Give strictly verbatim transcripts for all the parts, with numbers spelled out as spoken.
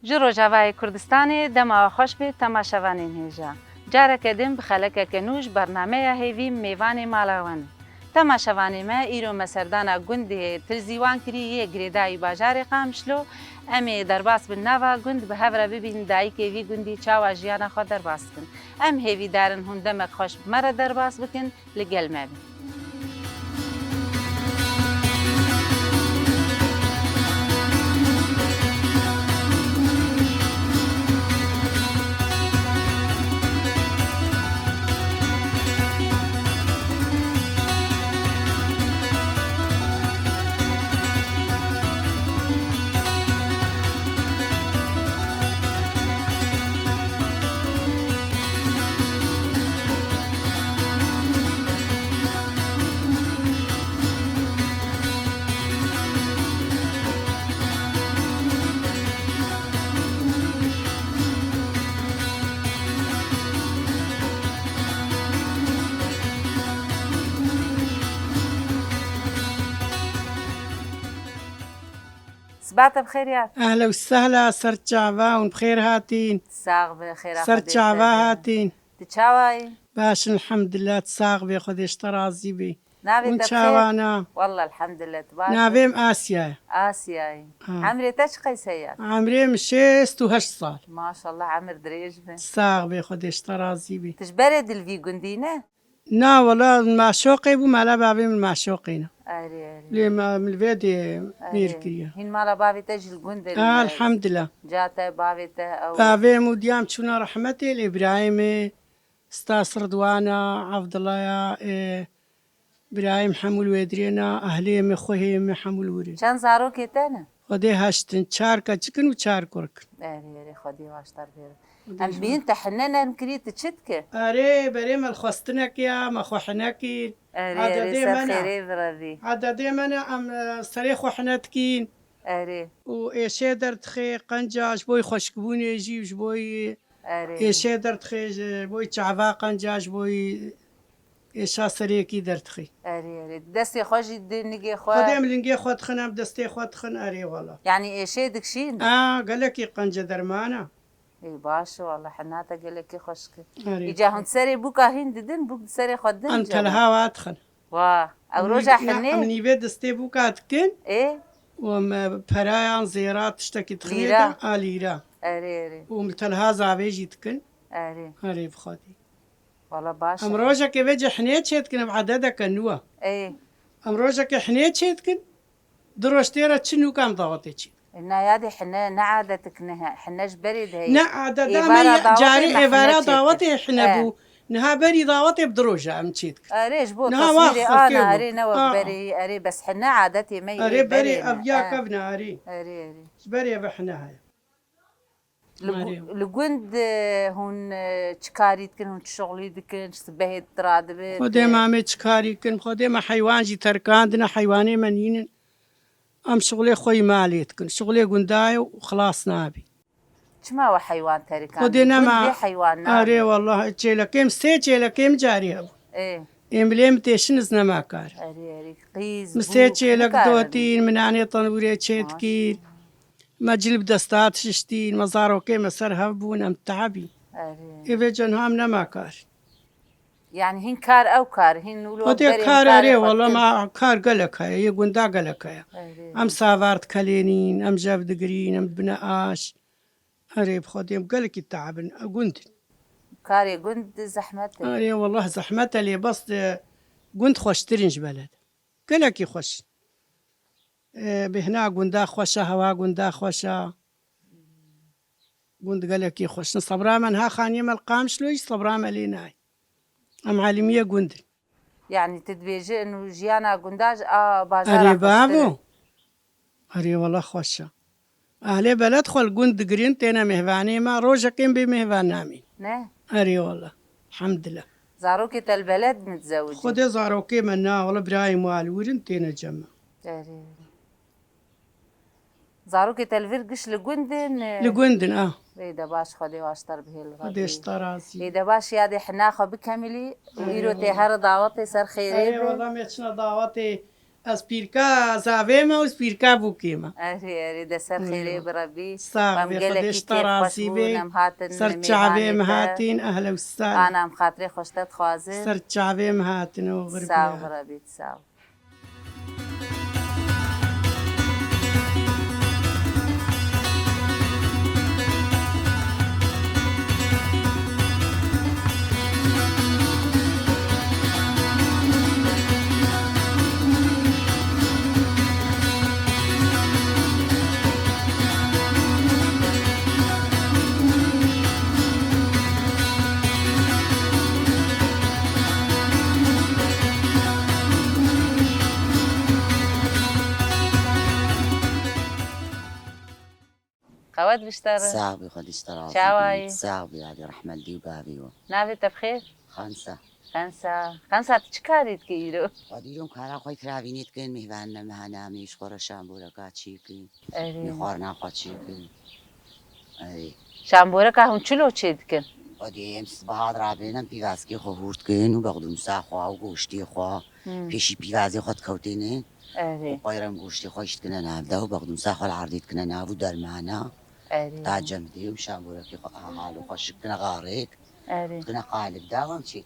Ji Rojavayê Kurdistanê dema we xweş bê temaşevanên hêja. Careke din bi xelekeke nû ji bernameya Hêvî mêvanê mala we ne. Temaşevanê me, îro me serdana gundê Tilzîwan kirî yê girêdayî bajarê Qamişlo. Em ê derbas bin nava gund, bi hev re bibînin dayikê vî gundî çawa jiyana xwe derbas dikin. Em hêvîdar in hûn demek xweş bi me re derbas bikin, li gel me bin. Sibate bi xêr ya. Ehla û sehla, ser çava hûn bi xêr hatîn. Sax be, xêra Ser Xwedê çava te be. hatîn. Tu çawa yî? Baş in, elhamdulillah, tu sax bê, Xwedê ji te razî bê. Navê Hûn te bi xêr? çawa ne? Wallah, elhamdulillah, tu baş Navê bî. min Asya ye. Asya yî. Ha. Emrê te çi qeys heye? Emrê min şêst û heşt sal. Maşallah, emir dirêj be. Sax bê, Xwedê ji te razî bê. Tu ji berê dil vî gundî ne? Na, wela maşoqê bû, mala bavê min maşoqê ne. Erê, erê. Lê ma, min vê dê Erê. mêr kiriye. Hîn mala bavê te jî li gund e, Ha, li me. elhamdulillah. Ca te, bavê te, ew. Bavê min û diyam çûna rehmetê, lê birayê min, Stas Ridwana, Abdullaya, e, birayê min hemû li wê dirê ne, ehlê min, xwehê min hemû li wir in. Çend zarokê te ne? Xwedê heşt in, çar keçik in û çar kurik in. Erê, erê, Xwedê baştar bêre. Em dibînin te hine nerm kirî, tu çi dike? Erê, berê me li xwestinekê ya, me xwe hine kir. Erê, erê, Adedê ser me ne. xêrê birevî. Adedê me ne, em, e, serê xwe hine dikîn. Erê. Û êşê derdixê, qenca ji bo xweşikbûnê jî, ji bo Erê. êşê derdixê, ji bo çava qenca, ji bo êşa serêkî derdixê. Erê, erê. Destê xwe jî di nigê xwe. Xwedê em lingê xwe dixin, em destê xwe dixin, erê wala. Yanî êşê dikişîn? A, gelekî qence dermana. Ê, baş e, wala hina te gelekî xweş kir. Erê. Îca hûn serê bûka hîn didin, bûk di serê xwe didin Em cem? telha wa dixin. Wa, ew Em roja nî-, na, hinê? em nîvê destê bûka dikin. Ê? Û em, e, perayan zêra tiştekî dixinê Lîra? de, a lîra. Erê, erê. Û em telha zavê jî dikin. Erê. Erê bi Xwedê. Wala baş Em e. rojekê vê cê hinê çê dikin, ev ededeke nû e. Ê. Em rojekê hinê çê dikin, du roj tê re çi nûka em dawetê çê dikin. Na yadê hine, ne adetik ne he-, hine ji berê de heye. Ne adeda Êvara me ye, dawetê carê me êvara hine çê dawetê dikin. hine E. bû. Niha berî dawetê bi du roja em çê dikin. Erê, ji bo Niha teswîrê wax ana, kevkê erê, ne wek bû. berê, erê, bes hine adetê me ye, Erê, berê berê, ne. ev ya E. kevne, erê. Erê, erê. Ji berê ve hine heye. Li gu-, Erê. li gund, e, hûn, e, çi karî dikin, hûn çi şixulî dikin, çi sibehê diradibin? Xwedê me em ê çi karî dikin? Xwedê me heywan jî terkandine, heywanê me nînin. Em şixulê xwe yî malê dikin. Şixulê gunda ye û xilas nabî. Çima we heywan terikandin? Xwedê Gund nema. bê heywan nabî. Erê, wallah, çêlekêm, sê çêlekêm carî hebû. Ê. Êm lê min têşin, ez nema kar. Erê, erê, qîz, Min sê bûk, çêlek nikarin. dotîn, min anê tenûrê çê Maşallah. dikîn. Me cil bi desta dişiştîn, me zarokê me ser hev bûn, em tehabîn. Erê. Ê vê cen ham nema kar. Yani hîn kar ew kar, hîn wilo Xwedê berê kar hîn karê erê, xwe wala dikin. ma kar gelek heye, yê gunda gelek heye. Erê. Em savar dikelênîn, em jev digirîn, em dibine aş. Erê, bi Xwedê em gelekî tehabin, e, gund in. Karê gund zehmet e. Erê, wallah zehmet e, lê bes, e, gund xweştir in ji beled. Gelekî xweş in. E, bêhna gunda xweş e, hewa gunda xweş e. Gund gelekî xweş in. Sebra me niha xaniyê me li Qamişlo jî sebra me lê nayê. Em alimiyê gund in. Yani tu dibêjin û jiyana gunda ji a bajara Erê xweştir e. bavo. Erê wala xweş e. Ehlê beled xwe li gund digirin, têne mêhvanê me, rojekê em bê mêhvan namîn. Ne? Erê wala. Elhamdulillah. Zarokê te li beled mitzewici? Xwedê zarokê me na, wala birayê me li wir in têne cem me. Erê. Zarokê te li vir giş li gund in, e? Li gund in, a. Ê de baş, Xwedê baştar bihêl Xwedê ji te razî. Ê de baş, yadê hina xwe bikemilî û Erê îro tê wala. here dawetê ser xêrê Erê be. wala me çina dawetê. Ez pîrka zavê me û ez pîrka bûkê me. Erê, erê, de ser xêrê bi Rebî. Sax bî, Xwedê ji te razî bê. Em gelekî kêfxweş bûn, em hatin mêvanê te. Ser çavê me hatîn, ehlen û sehlen. Ana, em xatirê xweş te dixwazin. Ser çavê me hatin, oxir bî. Sax bi Rebî, sax. Qewet bişte re. Sax bî, Xwedê ji te razî bî. Çawa yî? Sax bî, Elî rehmet li dî û bavê we. Navê te bi xêr? Xensa. Xensa. Xensa, tu çi karî dikî îro? Xwedî îro em kara xwe firavînê dikin, mêvanine me hene, em ê ji xwe re şamboreka çêkin. Erê. Mê xwarina xwe çêkin. Erê. Şamboreka hûn çilo çêdikin? Xwedî em sibaha dirabênin, pîvazkê xwe hûr dikin û bexdûnsa xwe û goştê xwe. Hmm. Pêşî pîvazê xwe dikewtêne. Erê. Û xwe re em goştê xwe îş dikine nav de û bexdûnsa xwe li erdê dikine nav û dermana. Erê. Ta cem dê û şamborekê xwe, aha, halo xweşik dikine xarêk. Erê. Dikine qalib de, em çê.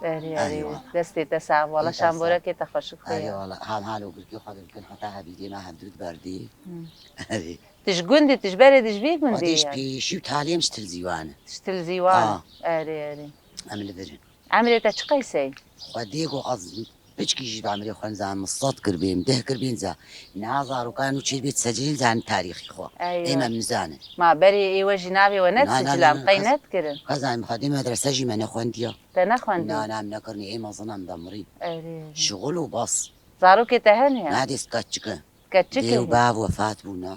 Erê, erê. Erê wala. Destê te sax, wala şamborekê te xweşik xwe. Erê wala. Hem halo girkê xwe dikin, heta hevîdê me hevdû diberdî. Hmm. Erê. Tu ji gundî, tu ji berê, tu ji vî gundî yî? Xwedê ji pêşî û taliyê em ji Tilzîwan in. Ji Tilzîwan. A. Erê, erê. Em li vir in. Emrê te çi qeysey? Xwedê ku ez piçkî jî bi emrê xwe nizanim, min sed kir bêm, deh kir bêm, za. Niha zarokan û çêr bê, ti secilî nizanin tarîxê xwe. Eywa. Êm em nizanin. Ma berê ê we jî navê we ne disincilin, qey nedikirin? Ka zanim, xwedê medrese jî me nexwendiya. Te nexwendiye? Na, na, em nekirine, ê mezin em demirîn. Erê. Şixul û bas. Zarokê te hene ya? Na, dê, keçik e. Keçik e. Dê û bav wefat bûne.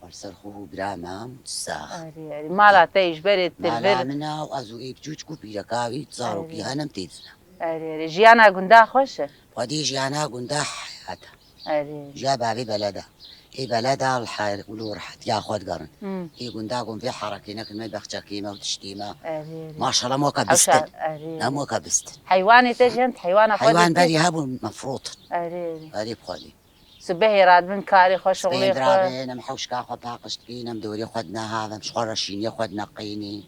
Li ser xwe û bira me, sax. Erê, erê. Mala te ji berê tir vir. Mala min a û ez û ê biçûçik û pîreka wî, zarokî hene em tê dizine. Erê, erê. Jiyana gunda xweş e? Xwedî jiyana gunda heyat e. Erê. Jiya bavê beled e. Ê beled a li her û li rehetiya xwe digerin. Hmm. Ê gunda gon vê herekê nekin, me bexçekê me û tiştê me. Erê, erê. Maşallah, em weke bistin. Erê, erê. Em weke bistin. Heywanê te jî hene, heywana xwe dîtin? Heywan berî hebûn, me firotin. Erê, erê. Erê bi Xwedê. Sibehê radibin karê xwe, şixulê xwe. Sibehê dirabin, em hewşka xwe paqij dikin, em dorê xwe dine hav, em ji xwe re şînê xwe dineqînî.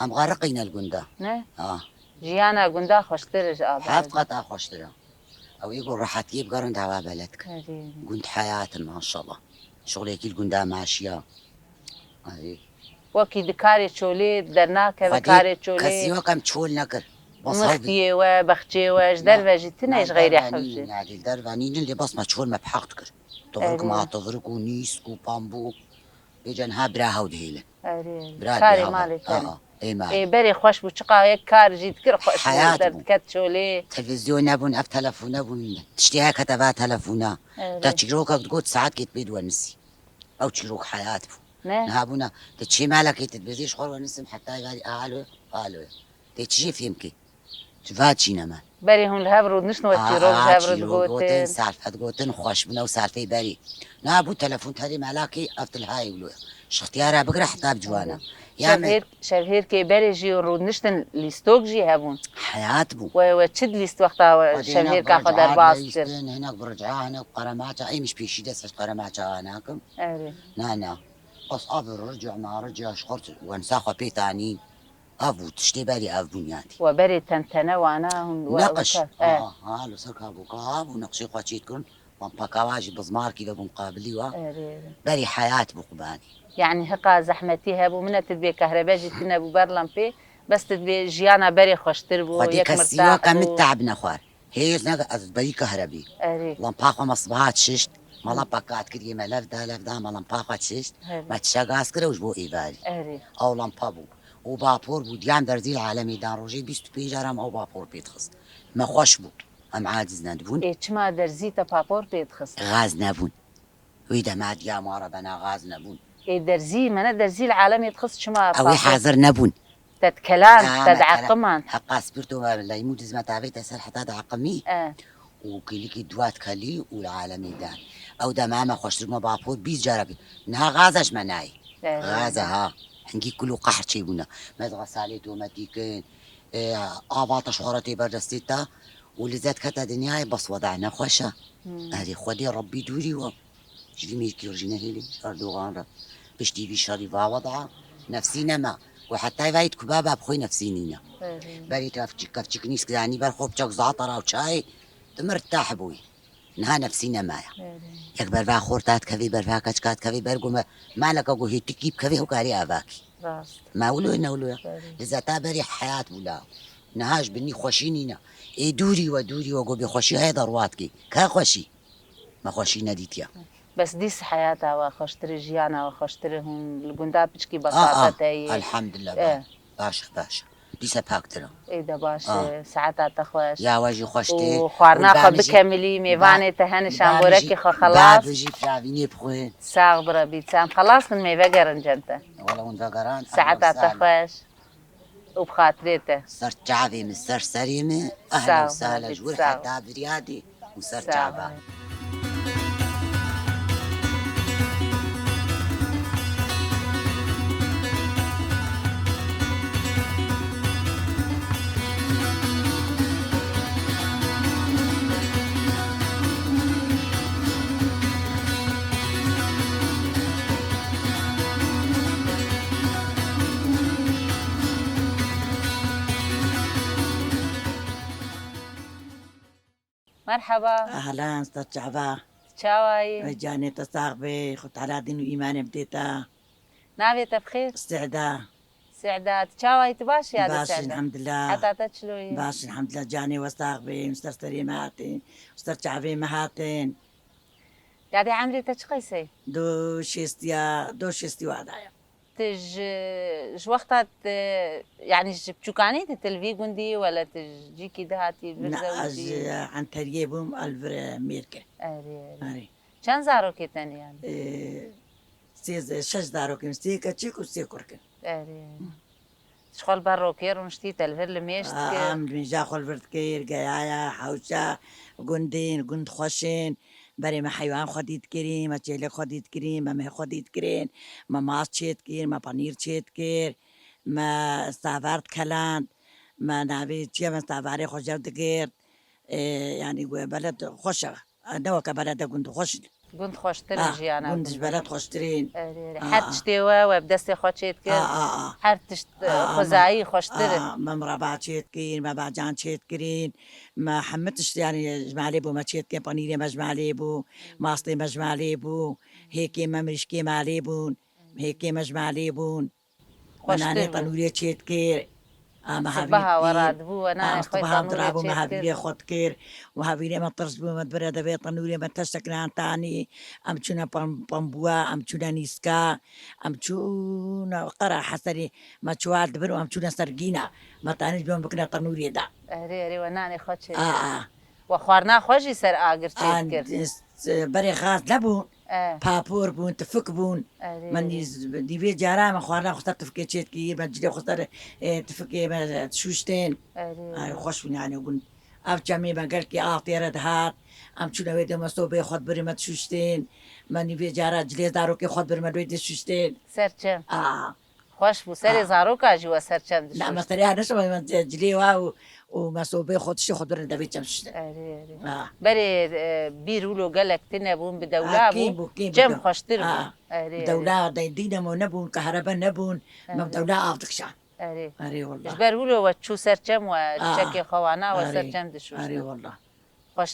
Em xeriqîne li gunda. Ne? Ha. Jiyana gunda xweştir e ji ava. Heft qata xweştir e. Ew ê ku rehetiyê bigerin dawa beled dikin. Erê. Gund heyat in, maşallah. Şixulekî li gunda maşiya. Erê. Wekî di karê çolê dernakeve, karê çolê. Xwedê kesî wek em çol nekir. Bas hew bî. Mixtiyê we, bexçeyê we, ji derve jî tune, ji xeyrê hewşê. Na, derve nînin, yadî li derve nînin, lê bas me çol me bi heq dikir. Tuvirik, erê, ma tuvirik û nîsk û pambû. Bêje niha bira hew dihêlin. Erê. Bira karê malê te ne. Ê, malê. Ê, berê xweş bû, çiqa yek kar jî dikir xweş bû, derdiket çolê. Heyat bû. Televîzyon nebûn, ev telefon nebûn. Tiştê her kete va telefona. Erê. Te çîrokek digot, saetkê dibê diwenisî. Ew çîrok heyat bû. Ne? Niha bûna, tu çê malekê tu dibêjî ji xwe re nisim heta yarî alo, alo. Tê çi jê fêm kî? Tu va çîne me. Berê hûn li hev rûdiniştin, we çîrok ji hev re digotin. Çîrok gotin, serfe digotin, xweş bûne û serfê berî. Niha bû telefon terê malakê, ev tilhayê wilo. Şixtiyara bigire heta bi ciwana. Ya me. Şevhêr Şevhêrkê berê jî rûdiniştin, lîstok jî hebûn. Heyat bû. We, we çi dilîst wexta we şevhêrka xwe derbas kir? Xwedê hinek bi rica, hinek bi qeremaça, êm ji pêşî dest ez qeremaça nakim. Erê. Na, na. Bas ev rica, ma rica ji xort wensa xwe pê tanî. Ev bû, tiştê berî ev bûn yani. We berê tentene wana hûn we. Neqiş. Weke, e. Ha, ha, li ser kabûka, ha, bû neqşê xwe çêt kirin. Wan pakawa jî bizmarkî vebûn qabilî wa. Erê, erê. Berî heyat bû qubanî. Yani hiqa zehmetî hebû, mine tu dibê kehrebe jî tune bû ber lempê, bes tu dibê jiyana berê xweştir bû, yek mirtah bû. Xwedî kesî weke min te'b nexwar. Hêz ne ez berî kehrebî. Erê. Lampa xwe me sibaha çişt, me lampa kat kiriye me lev da, lev da me lampa xwe çişt. Erê. Me tişe gaz kir û ji bo êvarî. Erê. Ew lampa bû. Û bapor bû, diyan derzî li alemê dan rojê bîst û pênc caran ew bapor pê dixist. Me xweş bû. Em aciz nedibûn. Ê, çima derzî te papor pê dixist? Gaz nebûn. Wî dema diya ma re bena gaz nebûn. Ê, derzî, me ne derzî li alemê dixist, çima papor? Ew ê hazir nebûn. Te dikeland, te diaqimand. Heqa spîrto me leymû dizme tavê te ser heta diaqimî. E. Û kîlîkî dua dikelî û li alemê dan. Ew dema me xweştir me papor bîst cara pê. Niha gaza ji me nayê. E. Gaza ha. Hingî kul û qehr çêbûne. Me dixa salê tometî kin. E, ava te ji xwe re tê ber destê te. û li zed kete dinyayê bes weda nexweş e. Hmm. Erê Xwedê Rebbî dûrî we. Ji vî mêrkî re jî nehêlî, ji Erdogan re. Piştî vî şerî va weda nefsî nema. Ku hetay vayî ku baba bi xwe nefsî nîne. Erê. Berî kevçik, kevçik nîsk danî ber xwe biçek zata ra û çayê, tu mirtah bûyî. Niha nefsî nemaye. Erê. Yek berva xorta dikevê, berva keçika dikevê, ber ku me maleke ku hêtikî bikevê, hewkarê avakî. Rast. Ma wilo ye, ne wilo ye? Erê. Li zeta berê heyat bû la. Niha ji binî xweşî nîne. Ê dûrî we, dûrî we ku bê xweşî heye de rûat kî. Ka xweşî? Me xweşî nedîtiye. Bes dîs heyata we xweştir e, jiyana we xweştir e, hûn li gunda piçkî Aa, besatet heye. Elhamdulillah, Eh. ba-, baş e, baş e. Dîse paktir e. Ê de baş Ah. e, saeta te xweş. Ya we jî xweş tê. Û xwarina Û xwe bamijî, bikemilî, ba-, mêvanê te hene bamijî, şamborekê xwe xelas. Bamijî firavînê bixwe. Sax bira bît, em xelas bin mêve gerin cem te. Wala hûn vegeran, Saeta te xweş. Û bi xatirê te. Ser çavê min, ser serê min. Sağ Ehlen ol, sahlen, Habib, ji wir sağ ol. Heta biryadê û ser Sağ çava. Ol. Merheba. Ehlen, ser çava. Çawayî? Ey canê te sax be, Xwe Teala din û îmanê bidê te. Navê te bi xêr? Sehda. Sehda, tu çawayî, tu baş î, yadê Baş, Sehda? Elhamdulillah. Heta te çilo yî? Baş, elhamdulillah, canê we sax be, ser serê me hatin, ser çavê me hatin. Yadê emrê te çi qeysey? Do şêstiya, do şêstî wada ye. Tu ji, ji wexta te, yanî ji biçûkanî tu, tu li vî gundî wele tu ji cîkî dihatî vir Na, ez zewicî? Ji Enteriyê bûm, ez li vir mêr kirim. Erê, erê. Erê. Çend zarokê tenê yanî? Ee, sê, şeş zarokê min, sê keçik û sê kurk in. Erê, erê. Ji xwe li ber rokê rûniştî, te li vir li mêj dikir? Em li mêja xwe li vir dikir, geyaya, hewşa, gundên, gund xweş in. Berê me heywan xwedî dikirin, me çêlek xwedî dikirin, me meh xwedî dikirin, me mas çê dikir, me penîr çê dikir, me savar dikeland, me navê çi ye, me savarê xwe jew digirt. Ê, yanî we beled xweş e. Ne weke belede gund xweş in. Gund xweştir in Ah, jiyana gund ji gundê. Beled xweştir in. Erê, erê. Ah, Her ah. Tiştê we, we bi destê xwe çê dikir. Ah, ah, ah. Her tişt, Ah, ah, xwezayî xweştir in. Ah, me miraba çê dikir, me bacan çê dikirin. Me hemî tişt, yanî ji malê bû me çê dikin, penîrê me ji malê bû, mastê me ji malê bû, hêkê me mirîşkê malê bûn, hêkê me ji malê bûn. Me Xweştir nanê bû. Tenûrê çê dikir. A, me Sibeha havî we dikir. Radibû, we nanê A, xwe sibeha tenûrê dirabû, çê me dikir. Havîrê xwe dikir. Û havîrê me tirs bû, me dibire devê tenûrê, me teştek nan tanî. Em çûne pem-, pembûa, em çûne nîska. Em çûne qera heserî. Me çuwal dibir û em çûne sergîna. Me tanî ji bo bikine tenûrê de. Erê, erê, we nanê xwe çê A, dikir. A. We xwarina xwe jî ser agir çê An, dikir. s-, berê xaz nebûn. E. Papor bûn, tifik bûn. Erê, Me erê. nîz-, dîvê cara me xwarina xwe ser tifikê çê dikir, me cilê xwe ser, e, tifikê me dişûştên. Erê, Ay, erê. Xweş bûn yani gund. Ev çemê me gelkî av tê re dihat. Em çûne wê de me sobê xwe dibirî me dişûştên. Me nîvê cara cilê zarokê xwe dibir me wê dişûştên. Ser çem. A. Xweş bû. Serê Ha. Zaroka jî we ser çem Na, me dişuşt. Serê ha neşe, me cilê wa û, û me sobê xwe tiştê xwe dirin devê çem şişte. Erê, erê. Ha. Berê, e, bîr wilo gelek tine bûn, bi dewla Ha, kêm bû. Bû, kêm bû Çem de. Xweştir bû. Ha. Erê, erê. Dewla de dîne mo nebûn, kahrebe nebûn. Me Erê. Dewla av dikişan. Erê. Erê, wallah. Ji ber wilo we çû ser çem we, Ha. Çekê xwe wana we ser Erê. Çem dişuşt. Erê, wallah. Xweş,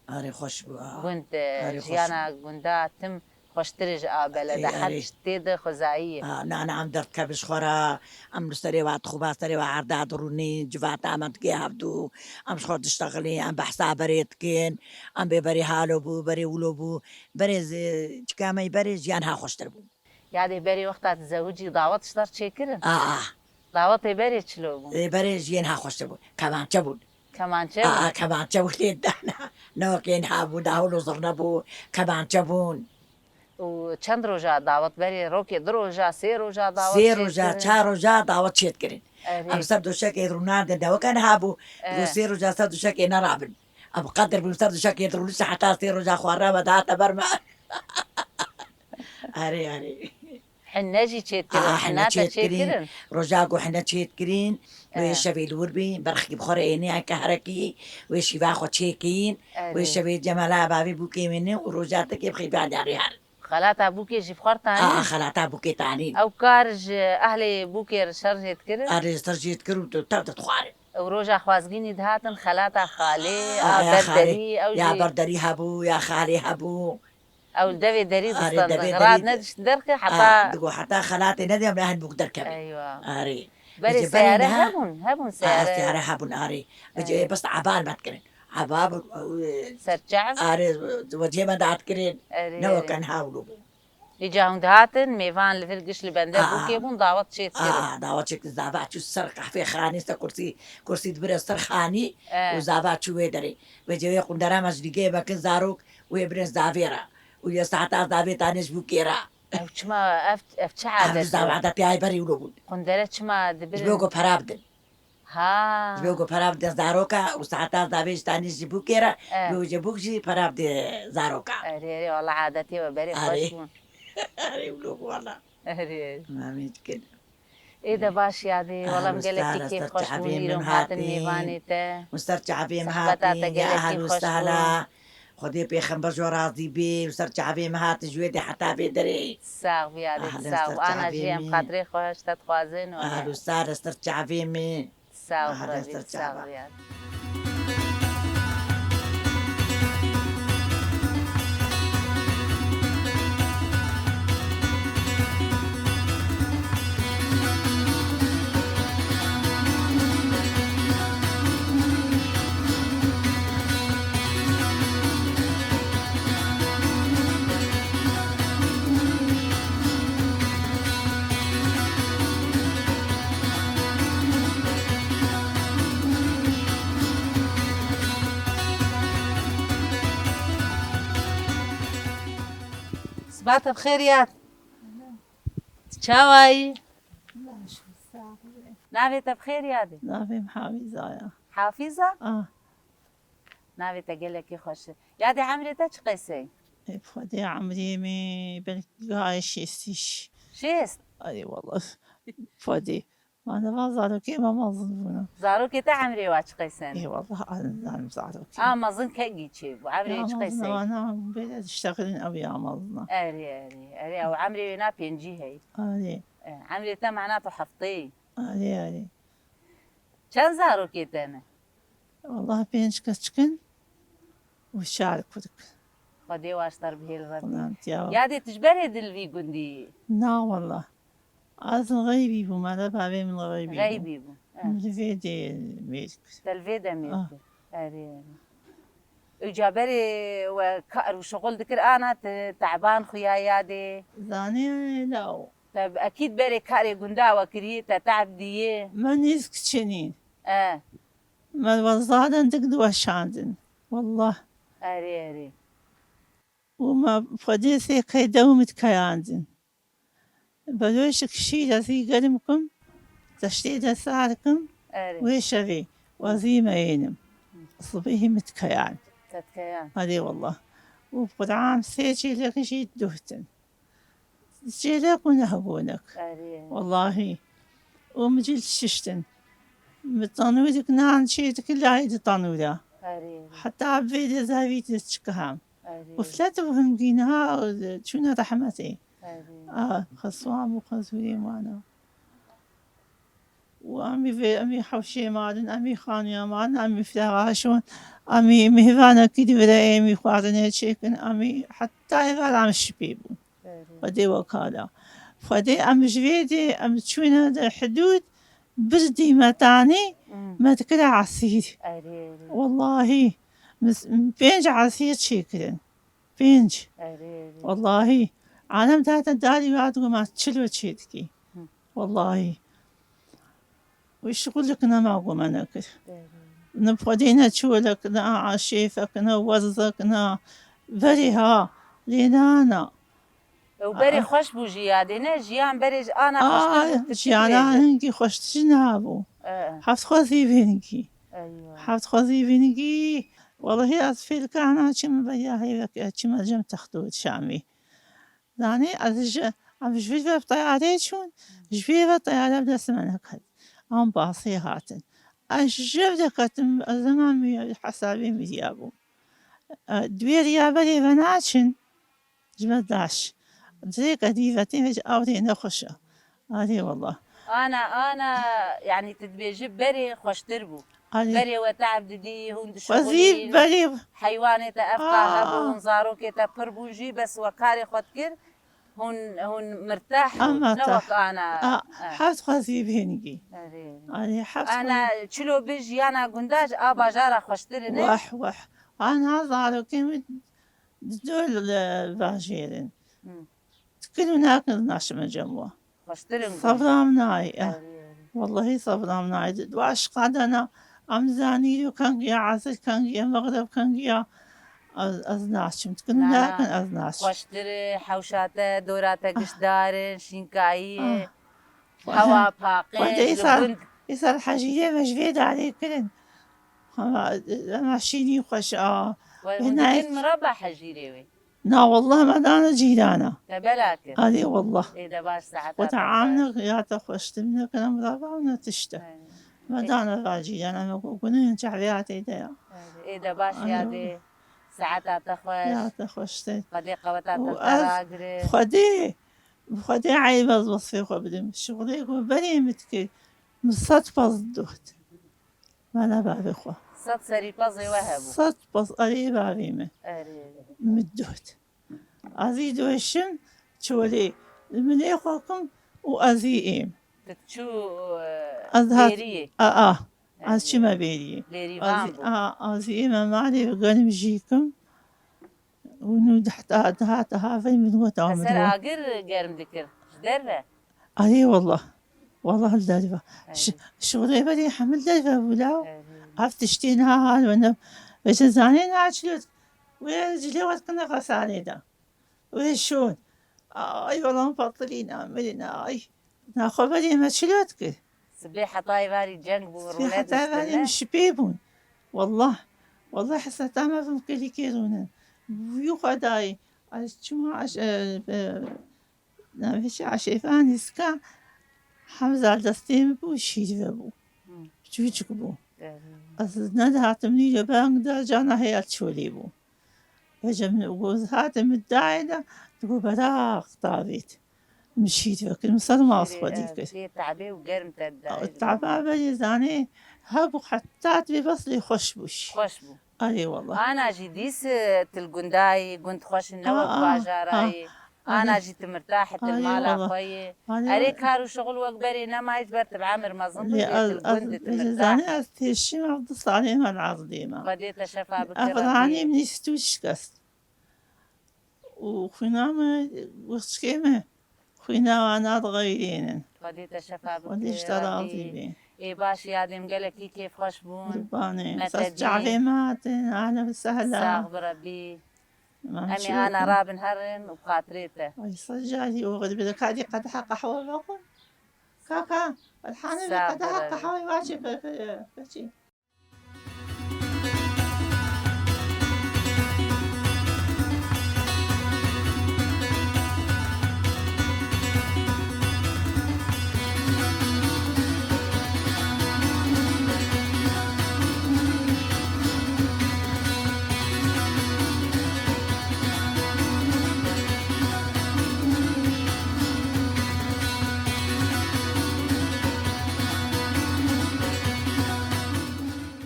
Arê xweş bû, a. Gund, Arê xweş jiyana bû. Gunda tim xweştir e ji a belede. Ê, Her arê. Tişt tê de xwezayî ye. A, nane em derdkevin ji xwe re, em li serê wa dixuba, serê wa erda dirûnîn, civata me dike hevdû, em ji xwe diştexilîn, em behsa berê dikin, em bê berê halo bû, berê wilo bû, berê zê-, çika me berê jiyan ha xweştir bû. Yadê berê wexta dizewicî dawet ji der çêkirin? A, a. Dawetê berê çilo bûn? Ê, berê ji yên ha xweştir bûn. Kemançe bûn. Kemançe A, bûn? A, kemançe bûn lê dana. Ne wekê niha bû, dahol û zirne bû, kemançe bûn. Û çend roja dawet berê? Rokê du roja, sê roja dawet Sê roja, çêkirin? Çar roja dawet çêdikirin. Erê. Em ser doşekê rûnandin, ne weke niha bû. Erê. Sê roja ser doşekê nerabin. Em qedir bûn ser doşekê dirûniştin heta sê roja xwarina me dihate ber me. Erê, erê. Hine jî çêdikirin, Aa, hine hine te çêdikirin. Çêkirin. Roja ku hine çêdikirîn, wê Ee. şevê li wir bîn, berxkî bi xwe re ênî eke herekî, wê şîva xwe çêkîn, Erê. Wê şevê cemala bavê bûkê wêne û roja te kê bixî bî derê her. Xelata bûkê jî bi xwe re tanî? Aa, xelata bûkê tanî. Ew kar ji ehlê bûkê re şer jê dikirin? Erê, ser jê dikir û tu tev dixwarin. Ew roja xwazgînî dihatin xelata xalê, Aa, a ya ber xalê, derî, ew ya jî ber derî hebû, ya xalê hebû. Ew li devê derî Arê, distendin. Devê Rat derî nediştin derxê, Aa, heta digo heta xelatê nedê em rehin bûk derkevin. Eywa. Arê. Berê Vêce berê seyare niha hebûn, hebûn Aa, seyare. Seyare hebûn, arê. Vêce Arê. Bes eban me dikirin. Eba bi, e, Serçev? Arê, vecihê me dadikirin. Arê, Ne arê. Weke niha wilo bû. Îca hûn dihatin, mêvan li vir giş li bende Aa. Bûkê bûn, dawet çê dikirin. Aa, dawet çê dikirin, zava çû ser qehvê xanî, ser kursî, kursî dibire ser xanî Ee. Û zava çû wê derê. Vêce wê qundera me ji dîgeyê vekin zarok, wê birin zavê re. Û yê saeta zavê tanê ji bûkê re. Ew çima, ev, ev çi Ev adetê? Zava adetê ay berî wilo bûn. Qundere çima dibirin? Ji bo ku pera bidin. Ha. Ji bo ku pera bidin zaroka û saeta zavê ji tanê ji bûkê re, Eh. Ji bo ku bûk jî pera bidê zaroka. Erê, erê, wala adetê we berê Erê. Xweş bûn. Erê, wilo bû wala. Erê. Mamê dikin. Ê de baş yadê, wala min gelekî kêf xweş bûn, îro hatin mêvanê te. Û ser çavê min hatî, ya ehel û sehla. Xwedê pêxember ji we razî bê, û ser çavê min hatin ji wê dê heta vê derê. Sax bî yadê, sax bî. Ana jî em xatirê xwe ji te dixwazin û Ehel û sehla ser çavê min. Sax bî, sax bî yadê. Siba te bi xêr yad. Çawa yî? Baş, sax ol. Navê te bi xêr yadê? Navê min Hafîza ye. Hafîza? Ah. Navê te gelekî xweş e. Yadê emrê te çi qesey? Ê, Xwedê emrê min belkî gayê şêstî şiş. Şêst? Erê wallah. Xwedê. Ma neva zarokê me mezin bûne. Zarokê te emrê wa çi qesene? Ê, wallah, ez nizanim zarokê. A, mezin kengî çêbû? Emrê Ya çi mezin qesey? Wana bêle diştexilin ew ya mezin e. Erê, erê, erê, ew emrê wê na pêncî hey. Erê. E, emrê te mana tu heftê yî. Erê, erê. Çend zarokê te ne? Wallah pênc keçik in û çar kurik. Xwedê waştar bihêl Rebî. Xudan tiya. Yadê tu ji berê di li vî gundî yî? Na wallah. Ez li Xeybî bûm, me de bavê min li Xeybî bû. Xeybî bû, eh. Min li vê dê mêr kir. Te li vê de mêr kir. Ah. Erê, erê. Îca berê we kar û şixul dikir, ana te teban xuya yadê? Zanê law. Te ekîd berê karê gunda we kiriye, te te'b diyê. Me nêz kiçinîn. E. Me wezdadan dik diweşandin. Wallah. Erê, erê. Û me Xwedê sê qeyde û min dikeyandin. Beloşik şîr ez î germ kim, teştê de sar kim, Erê. Wê şevê wezî me yênim. Sibihî min dikeyan. Te dikeyan. Erê wallah. Û Quran sê çêlek jî duhtin. Çêlek û nehgonek. Erê. Wallahî. Û min cîl şiştin. Min tanûrik nan çê dikir layê di tanûra. Erê. Heta vê de zavî de çikiham. Erê. Uflet û hingî niha çûne rehmetê. Erê. A, xeswan û xezûrê wana. Û em ê vê, em ê hewşê marin, em ê xaniya marin, em ê firaxa şon, em ê mêvanekî di vire ê, em ê xwarinê çêkin, em ê heta êvar em şipê bûn. Erê. Xwedê wekala. Xwedê em ji vê dê, em çûne di hidûd, bir dîmetanî, Hmm. Me dikire esîr. Erê, erê. Wallahî, mis-, pênc esîr çêkirin. Pênc. Erê, erê. Wallahî. Alem zaten darî wa digo ma çilo çê dikî. Hı. Wallahî. Wî şixulek nema ku me nekir. Erê. Ne Xwedê ne çolek, ne aşêfek, ne werzek, ne berê ha. Lê nana. Ew berê Aa. Xweş bû jî yadê, ne? Jiyan berê ji ana Aa, xweştir bû, tu çi jiyana dibêjî? Hingî xweştir jî nabû. Ee. Heft xwezî vînigî. Eywa. Heft xwezî vînigî. Wellehî ez fêlka hena çi min beriya hêvek, çi me cem texto şamî. Zanî ez ji Em ji vir ve bi teyareyê çûn, ji vê ve teyare bi dest me neket. Em bi asê hatin. Ez ji jev de ketim, ez heman hesabê miriya bûm. E, di wê riya berê ve naçin, ji me daş. Dirêk edî ve tê ve ji awrê nexweş e. Arê wallah. Ana, ana, yanî tu dibêjî berê xweştir bû. Arê. Berê we tev didî, hûn Xwezî dişixulîn, berê. Heywanê te evqa Aa. hebûn, zarokê te pir bûn jî, bes we karê xwe dikir, hûn, hûn mirteh bûn, Ama ne te. wek ana. Aa, Eh. heft xwezî bênigî. Erê. Arê, heft Ana xwezî. çilo bi jiyana gunda ji a bajara xweştir in e? Weh, weh. Ana zarokê min di dor li vajêrin. Hı. Dikin û nakin naşime cem we. Xweştir in gund. Sebra min nayê, eh. Erê, erê. Wellahî sebra min nayê. Di dua şiqa de ne, em zanî û kengiya, esir kengiya, mexreb kengiya. Ez, ez naçim. Dikin û Na, na. nakin ez naçim. Xweştir e, hewşa te, dora te Ah. giştdar in, şînkayî, Ah. hewa paqij, Xwedê li îsal, gund. îsal hejîrê me ji vê darê kirin. Hema, hema şînî xweş a. We Wê hûn nayê- dikin miraba hejîrê wê? Na wallah me dana cîrana. Te bela kir. Arê wallah. Ê de baş saeta Xwe te te xweş. amne ya te xweştir nekine miraba ne tişte. Aynen. Me Ê- dana va cîrana me ku gunin çavê hatê de ya. Aynen. Ê de baş Arê ya wallah. dê saeta te xweş. Ya te xweştir. Xwedê qeweta Û te ez teragire. Xwedê, Xwedê eyb ez wesfê xwe bidim. Şixulê ku berê min dikir, min sed pez dot. Mala bavê xwe. Sed serî pezê we hebû. Sed pez erê bavê min. Erê. Min dot. Ez î doşim çolê. Min ê xwe kim û ez î êm. Tu çû, e, Ez hat, bêriyê. a, a. Ez Erê. çime bêriyê. Bêrîvan Ez, bû. a, ez î êm malê germ jî kim. Û nû dihta, dihata havê min got Te ser amir. agir germ dikir. Ji derve. Arê wallah. Wallah li derve. Erê. Ş-, şixulê berê hemil derve bû law. Erê. Ev tiştê niha hal we ne. Vêce zanê niha çilo. Wê cilê we dikine xesanê de. Wê şûn. Ay, wallah patilîna, mirîna, ay. Naxwe berê me çilo dikir. Sibê hetayê varî ceng bû, Sibê rûne heta diştin, verê ne? min şipê bûn. Wallah. Wallah heseta me vim kelikê rûne. Wî xwe dayî. Ay, çima aş-, e, e, Navê çi Aşêfan îska Hemza destê min bû, şîrve bû. Hı. Çûçik bû. Evet. Ez nedihatim nîre bang da cana heya çolê bû. Vece min û goz hatim min dayê de, digo beraq tavêt. Min şîrve kir, min ser mas Şîrê, xwedî evet, kir. Tê tabê û germ te dayê. Taba berê zanê, hebû heta divê bes lê xweş bû şî. Xweş bû. Arê wallah. Ana jî dîs, e, til gundayî, gund xweş in, ne wek Aa, bajarayî. aa, Ana arê. jî ti mirtah, til Arê mala wallah. xwe yî. Arê Erê wallah. kar û şixul wek berê nema, hiç ber tib'a mir mezin bû, Lê lê ez, til ez, gund ti ez mirtah. zanî ez têşîm ev du salê me li Erzlê me. Xwedê te şefa bike Ev ranî Rebbî. min îstû şikest. Û xwîna me, wexçikê me, xwîna wana dixeyrînin. Xwedê te şefa bike, Xwedê ji te razî Rebbî. bê. Ê baş yadê min gelekî kêfxweş bûn. Qurbanê. Me Sas te çavê dî. me hatin, ahlen ve sehlen. Sax bi Rebbî. Em Em ê çi ana bikin? rabin herin û bi xatirê te. Ay, sed carî oxir bide, kadî qedeha qehwe vexwin. Kaka, Elhanê Sax bi qedeha Rebbî. qehwe vaçê be, be, be, be, çi?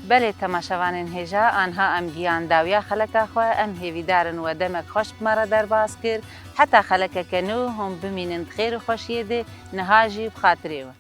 Belê temaşevanên hêja, anha em gihan dawiya xeleka xwe, em hêvîdar in we demek xweş bi me re derbas kir. Heta xelekeke nû hûn bimînin di xêr û xweşiyê de, niha jî bi xatirê we.